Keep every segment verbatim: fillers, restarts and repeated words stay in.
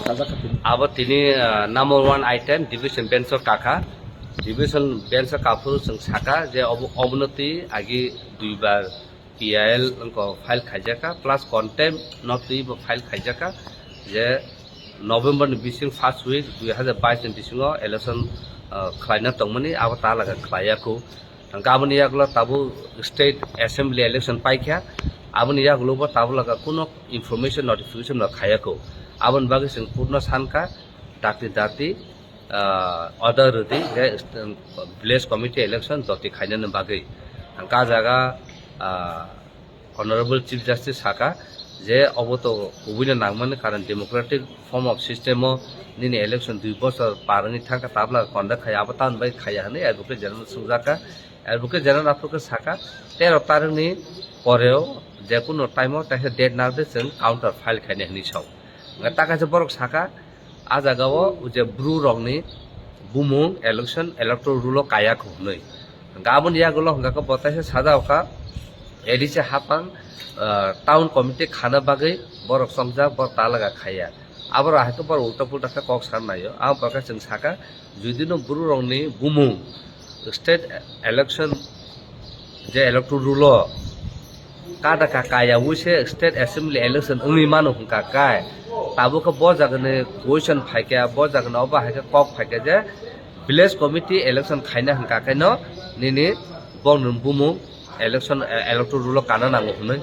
Sajak kha tini. Abo tini, ah, number one item division bench o kaka. Division bench o kaphuru chwng saka je obo, obono twi agi duibar P I L wngkha file khaijaka, plus contempt no twi bo file khaijaka je November ni bising first week dui hazar bais ni bisingo election, ah, khlaina tongmani, abo talaga khlaiya kho. Hwnkhe aboni yagulo tabuk state assembly election paikha, aboni yagulo bo tabuk laga kuno information notification no khaiya kho. Aboni bagwi chwng court no sankha, dakti dakti, ah, order rwdi je village committee election doti khainani bagwi. Hwnkhe ah jaga, ah, Honorable Chief Justice saka je obo to kubuino nangmani, karon democratic form of system o nini election dui bochor par wngwi thangkha, tabla conduct khai abo tamoni bai khaiya hwnwi Advocate General swngjaka. Advocate General aphuru khe saka tero tarikni poreo jekunu time o kaisa date narwkhe chwng counter file khainai hwnwi sao. Hwnkhe ta kaisa borok saka, ah jaga o je Bru rokni bumung election electoral roll o kaya kho hwnwi. Hwnkhe aboni yagulo hwnkhe bo taisa sajao kha, A D C hapang, ah, town committee khana bagwi borok chongjak, borok talaga khaiya. Aborok hai khe borok ulta pulta khe kok san naio. Aboni bagwi chwng saka, judino Bru rokni bumung state election je electoral roll o kada ka kaya wise state assembly election wngwi mano hwnkha kai. Tabuk khe bo jagani question phaikha, bo jagani obo hai khe kok phaikha je village committee election khaina hwnkha kaino nini bongni bumung election, eh, electoral roll o kana nango hwnwi.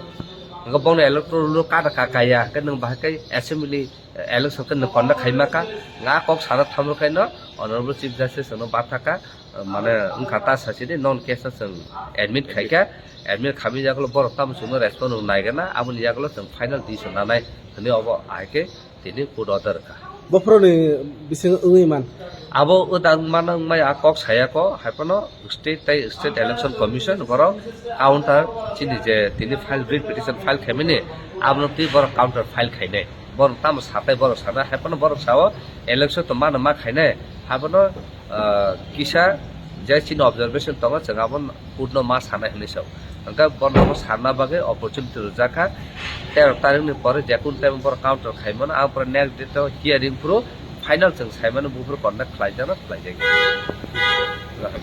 Hwnkhe bongni electoral roll o kada ka kaya hwnkhe nwng bahai khe assembly election khe nwng conduct khaima kha, nga kok sana thamrwkhaino Honorable Chief Justice no bathaka, mane wngkha ta sachini non case no chwng admit khaikha, admit khamwi yagulo borok tamo chwngno respond rw naigana, aboni yagulo chwng final decision nanai hwnwi obo ahai khe tini court order rwkha. Bophoroni bising wngwi man. Abo wngdang mano wngmaya kok sayako, haiphano state tei state election commission borok counter chini je tini file, writ petition file khaimani, abono twi borok counter file khainai. Borok tamo satai borok sana, haiphano borok sao election to mano ma khainai, haiphano, ah, kisa je chini observation tongo, chwng abo court no ma sanai hwnwi sao. Hwnkhe borok no sanna bagwi opportunity rwjakha, tero tarikni pore jekun time borok counter khaimano, ang pore next date o hearing phuru final chwng saimano, buphuru conduct khlaijakno khlaijakya.